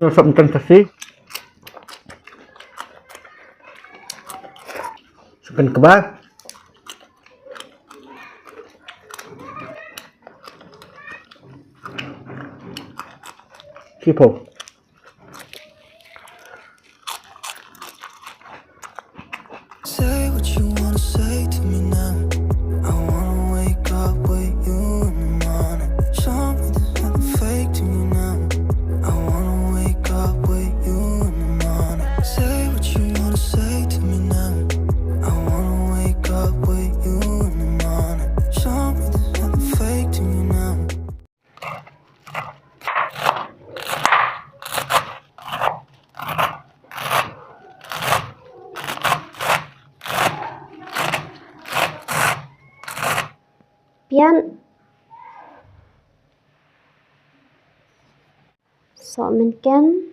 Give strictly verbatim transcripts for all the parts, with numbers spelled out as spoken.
Sop ten kasi. Seken kebal. Kipo. Say what you wanna say to me now. I wanna wake up with you in the morning. Show me there's nothing fake to you now. I wanna wake up with you in the morning. Say what you wanna say to me now. I wanna wake up with you in the morning. Show me there's nothing fake to you now. Pian. Sok mynken.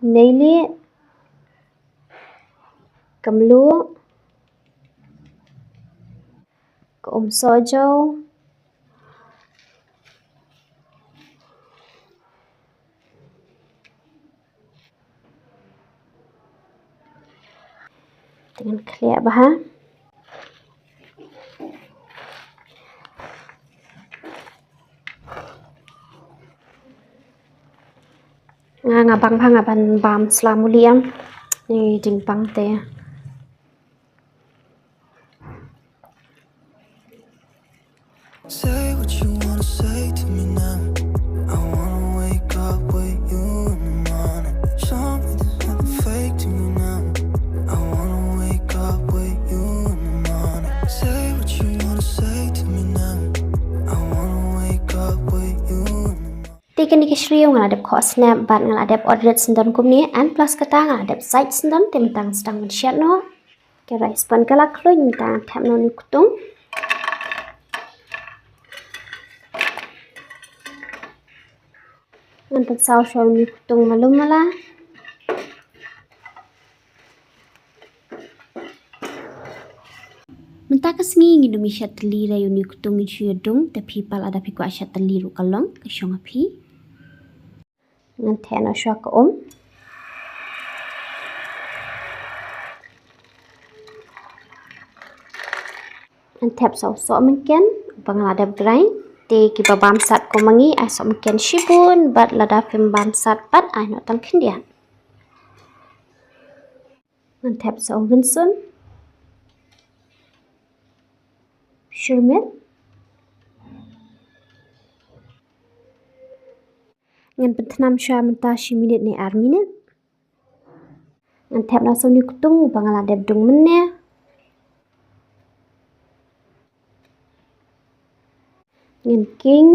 Neili. Kamlu. Ka um sohjaw. Te ngan khlieh bha. Nga nga bang bha nga ban bam sla muli ïa. Ni ding bang te. Say what you wanna say to me now. I wanna wake up with you in the morning. Show me there's nothing fake to you now. I wanna wake up with you in the morning. Say what you wanna say to me now. I wanna wake up with you in the morning. Te kane ka shriew nga la dep khoh snep bad nga la dep order syndon kumne, and plus kata nga la dep sait syndon, te mynta ngan sdang ban shet noh. Ka rice pan ka la khluit, mynta ngan thep noh une u ktung. Ngan pynsaw shuwa une u ktung malu mala. Mynta ka sngi ngin ym shet tylli re une u ktung, ngin shu ïa dung, te phi pat lada phi kwah shet tylli ruh ka long, ka shong ha phi. Ngan thep noh shuwa ka um. Ngan thep sa u sohmynken ba nga la dep grind. Te kiba bamsat kum ma ngi ai sohmynken shibun, bad lada phim bamsat pat ai noh tang khyndiat. Ngan thep sa u rynsun. Shyrmit. Ngan pynthnam shuwa mynta shi minit ne ar minit. Ngan thep noh sa une u ktung ba nga la dep dung mynne. Ngan king.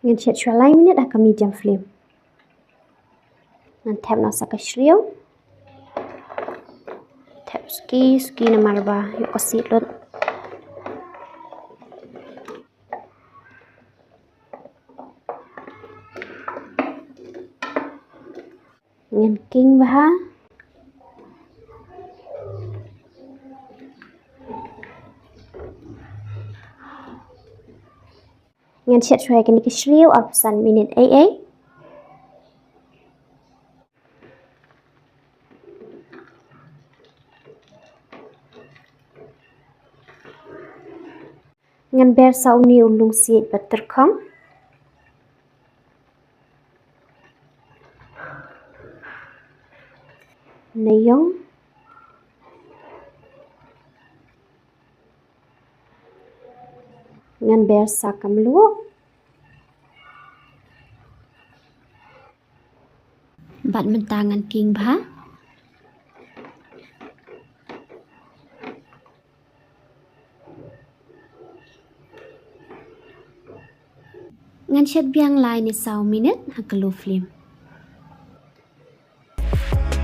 Ngan shet shuwa lai minit ha ka medium flame. Ngan thep noh sa ka shriew. Thep suki suki namar ba ïoh ka sih lut. Ngan king bha. Ngan shet shuwa ïa kane ka shriew arphew san minit ei ei. Ngan ber sa une u lungsiej ba tyrkhong. Neiïong. Ngan ber sa ka mluh. Bad mynta ngan king bha. Ngan shet biang lai ne saw minit ha ka low flame.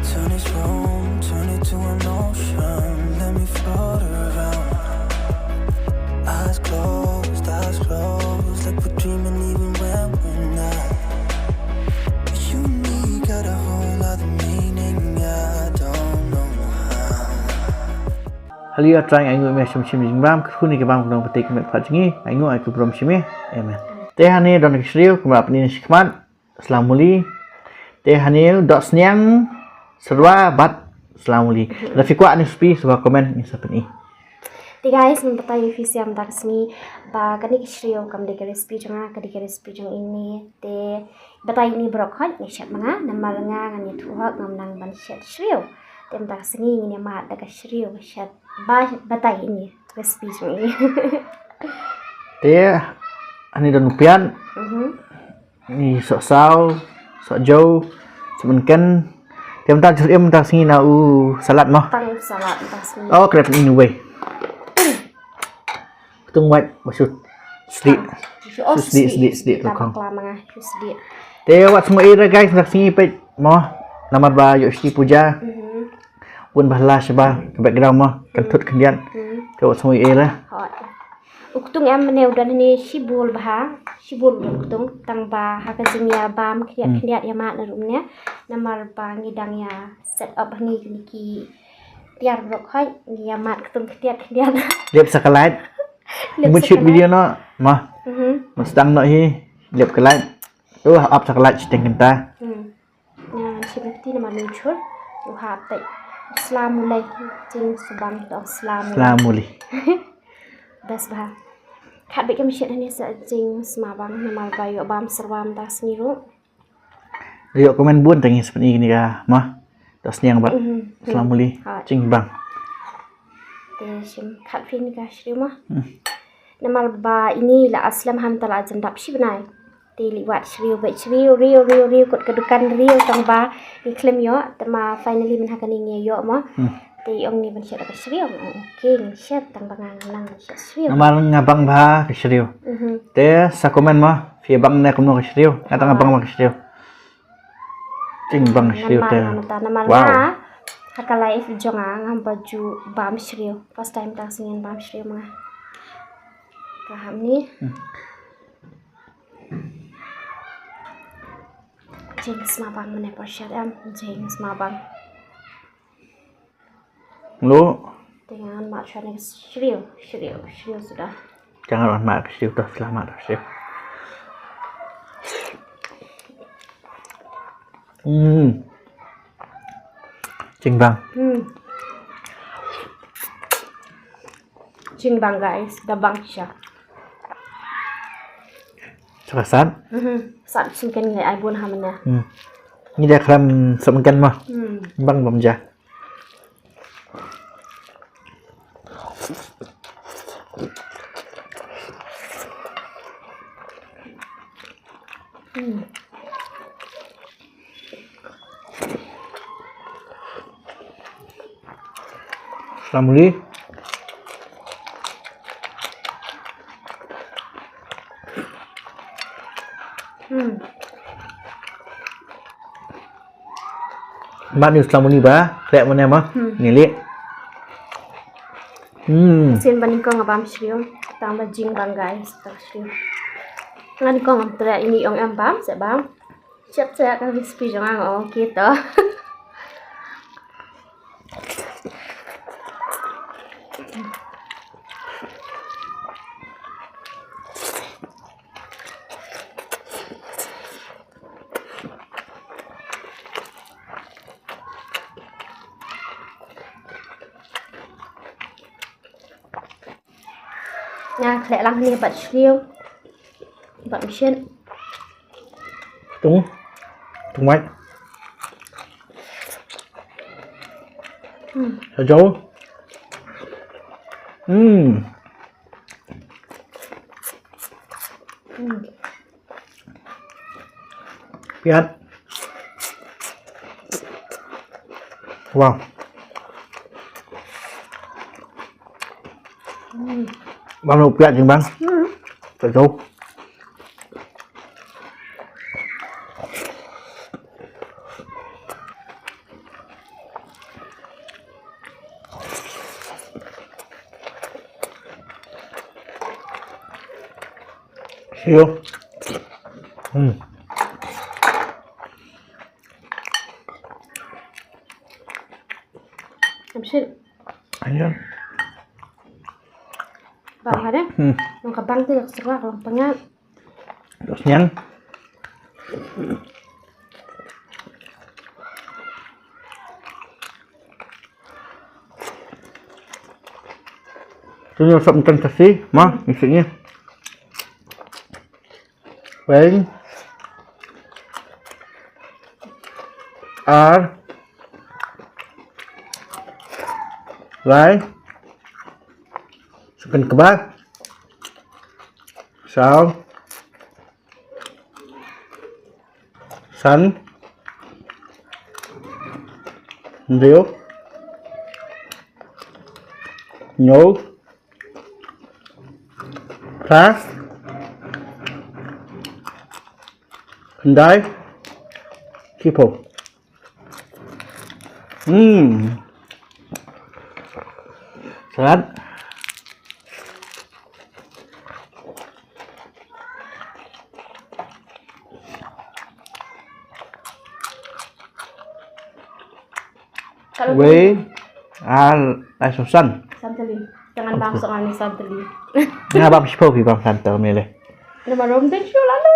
Turn this room, turn it to an ocean. Let me float around. Eyes closed, eyes closed, like we're dreaming even when we're not. You and me got a whole other meaning, I don't know how. Lei, Trai, ai nguh ïa me shim shim jingbam, kyrkhu ïa ki bam ki long ba tei ka met ka phad jong ngi, ai nguh ai kyrkhu burom shim ïa. Amen. Te hangne don ka shriew, kumba pyni shikmat, sla muli. Te hangne dohsniang, syrwa bad sla muli. Lada phi kwah ne spi, shuwa comment, ngin sa pyni. Te guys, ngan batai ïa phi sha mynta ka sngi ba kane ka shriew kam dei ka recipe jong nga, ka dei ka recipe jong ine. Te batai ine baroh khoit, ngi shet ma nga, namar nga ngan ïathuh hok, ngam nang ban shet shriew. Te mynta ka sngi ngin ïa mad da ka shriew ba shet, ba batai ine recipe jong ine. Te hangne don u piat. Mhm. Ngi sohsaw, sohjew, sohmynken. Te mynta jur im mynta sngi na u salad mo. Tang salad mynta sngi. Oh, krep in a way. Ktung wait, ba shu sdieh. Shu sdieh, sdieh, sdieh, ta bakla ma nga, shu sdieh. Te wat sngew ïa guys, mynta sngi peit mo. Namar ba ïoh sdie puja. Mhm. Bun ba la shaba ka background mo, kan thut khyndiat. Hmm. Te wat sngew ïa. Hooid. U ktung em mynne u don hangne shibun bha, shibun u don u ktung, tang ba ha ka jingïabam khyndiat khyndiat ïa mad na ruh mynne. Namar ba ngi dang ïa set up hangne kine ki tiar baroh khoit, ngi ïa mad ktung khyndiat khyndiat. Lep sa ka light. Lep sa ka light. Mut shoot video noh, ma. Mhm. Mut sdang noh hi, lep ka light. Tu hap sa ka light shiteng kynta. Hmm. Ngan shim lynti namar mynshur. U hap peit. Sla muli, jingshibang to sla muli. Sla muli. Best bha. Khat beit ka machine hangne sa jingsmabang namar ba ïoh bam syrwa mynta sngi ruh. Ïoh comment bun tang ïa spen ïa kane ka ma. Dohsniang bad sla muli. Hooid. Jingbang. Te shim khat phin ka shriew ma. Hmm. Namar ba ine la slem ha mynta la jan dap shi bnai. Te leit wad shriew beit shriew, riew, riew, riew, kot ka dukan riew tang ba ngi khlem ïoh, te ma finally mynta ha kane ngi ïoh mo. Hmm. Te ong ngi ban shet da ka shriew. Okay, ngi shet tang ba nga ngan nang shet shriew. Namar nga bang bha ka shriew. Mhm. Te sa comment mo, phi bang ne kumno ka shriew. Nga tang bang bha ka shriew. Jingbang shriew te. Namar nga mynta, namar nga ha ka life jong nga ngam pat ju bam shriew. First time tang sngi ngan bam shriew ma nga. Ka hap ni. Hmm. Jingsmabang mynne por shet em, jingsmabang. Lo. Te ngan mad shwa ne shriew, shriew, shriew suda. Jangan mad shriew, dah selamat shriew. Hmm. Jingbang. Hmm. Jingbang guys, da bang sha. Sa ka sat? Mhm. Sat shimken ngi ai bun ha mynne. Hmm. Ngi da khlem shimken ma. Hmm. Bang bam ja. Hmm. Sla muli. Hmm. Mad ïa u sla muli ba khleh mynne ma. Hmm. Ngi leh. Hmm. Sien ba nyngkong nga bam shriew, tang ba jingbang guys, tang shriew. Nga nyngkong ngam treh ine, ong em bam, seh bam. Shet seh ka recipe jong nga, ong kita. Nga khleh lang hangne bad shriew. Bad machine. Tung. Tung mai. Hmm. Sa jaw. Hmm. Hmm. Piat. Wow. Hmm. Bang lo piat jing bang. Hmm. Piat jauh. Sio. Hmm. Absent. Ayan. Nanti yak serak lang pengat. Terus nyang. Tu nyang sop ikan kasi, ma, isinya. Weng. Ar. Lai. Seken kebab. Saw. San. Hynriew. Hynñiew. Phra. Khyndai. Shiphew. Hmm. Salad. Wei. Al, ai, susan. Santali. Jangan bang soal ni santali. Nga bam shiphew, bam santal mele. Nama rom den shu lalu.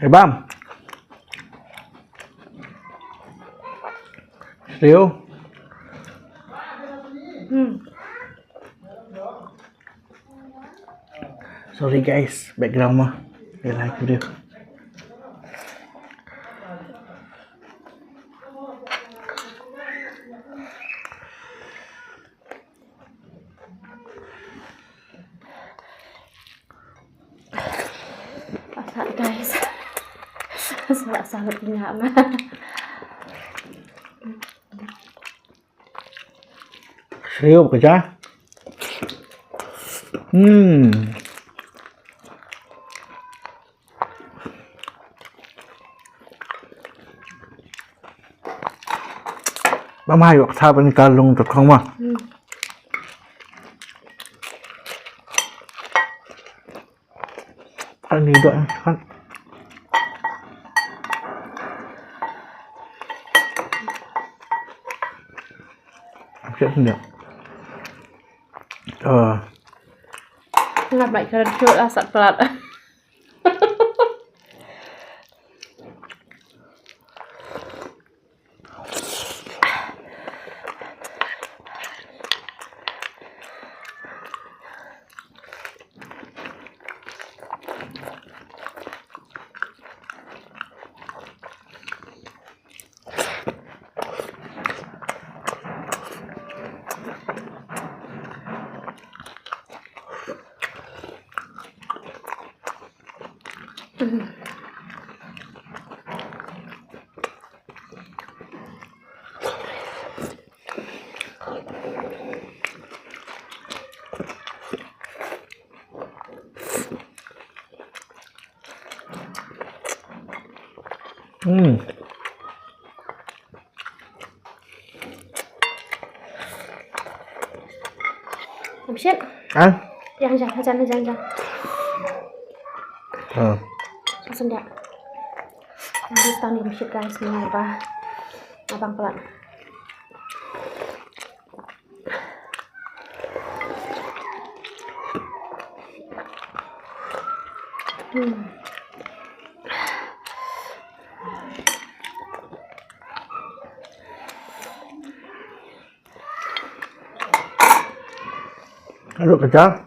Eh, bam. Srio. Hmm. Sorry guys, background mah. Dia live video. Masak guys. Salah salah tinggal mah. Sriup ka ja. Hmm. Ba mai wak sa ban ka lung tu kong ma. Hmm. Ani doh kan. Siap sendiri. Oh. Ngap mai keren cut asap pelat. Hmm. Abhishek. Ah? Jangan, jangan, jangan, jangan, jangan. Ah. Langsung dia. Nanti setahun di Abhishek guys, ini apa? Abang pelan. Hmm. Aduh, pecah.